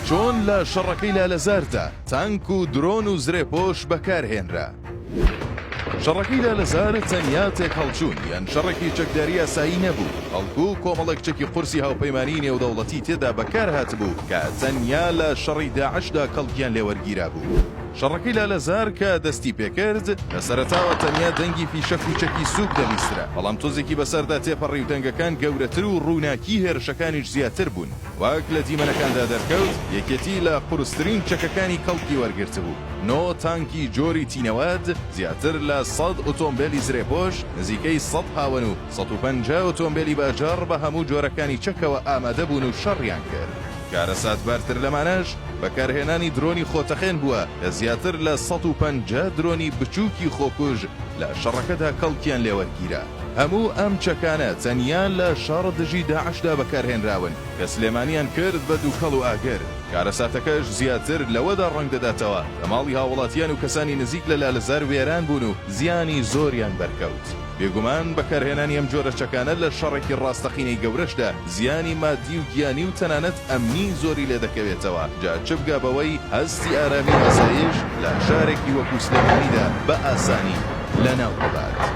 چۆن لە شەڕەکەی لالەزاردا تانک و درۆن و زرێپۆش بەکارهێنرا؟ شەڕەکەی لالەزار تەنیا تێکهەڵچوون یان شەڕێکی چەکداری ئاسایی نەبوو، بەڵکو کۆمەڵێک چەکی قورسی هاوپەیمانیی نێودەوڵەتی تێدا بەکارهاتبوو کە تەنیا لە شەڕی داعشدا کەڵکیان لێوەرگیرابوو. شەڕەکەی لالەزار کە دەستی پێکرد، لە سەرەتاوە تەنیا دەنگی فیشەک و چەکی سووک دەبیسترا، بەڵام تۆزێکی بەسەردا تێپەڕی و دەنگەکان گەورەتر و ڕووناکی هێرشەکانیش زیاتر بوون. وەک لە دیمەنەکاندا دەرکەوت، یەکێتی لە قورسترین چەکەکانی کەڵکی وەرگرتبوو، نۆ تانکی جۆری تی 90، زیاتر لە سەد ئۆتۆمبێلی زرێپۆش، نزیکەی سەد هاوەن و 150 ئۆتۆمبێلی باجەڕ بە هەموو جۆرەکانی چەکەوە ئامادە بوون و شەڕیان کرد. کارەساتبارتر لەمانەش، بەکارهێنانی درۆنی خۆتەقێن بووە کە زیاتر لە 150 درۆنی بچووکی خۆکوژ لە شەڕەکەدا کەڵکیان لێوەرگیرا. هەموو ئەم چەکانە تەنیا لە شەڕ دژی داعشدا بەکارهێنراون کە سلێمانیان کرد بە دووکەڵ و ئاگر. کارەساتەکەش زیاتر لەوەدا ڕەنگدەداتەوە کە ماڵی هاوڵاتیان و کەسانی نزیک لە لالەزار وێران بوون و زیانی زۆریان بەرکەوت. بێگومان بەکارهێنانی ئەم جۆرە چەکانە لە شەڕێکی ڕاستەقینەی گەورەشدا زیانی مادی و گیانی و تەنانەت ئەمنی زۆری لێدەکەوێتەوە، جا چ بگا بەوەی هەستی ئارامی و ئاسایش لە شارێکی وەکو سلێمانیدا بە ئاسانی لەناو ببات.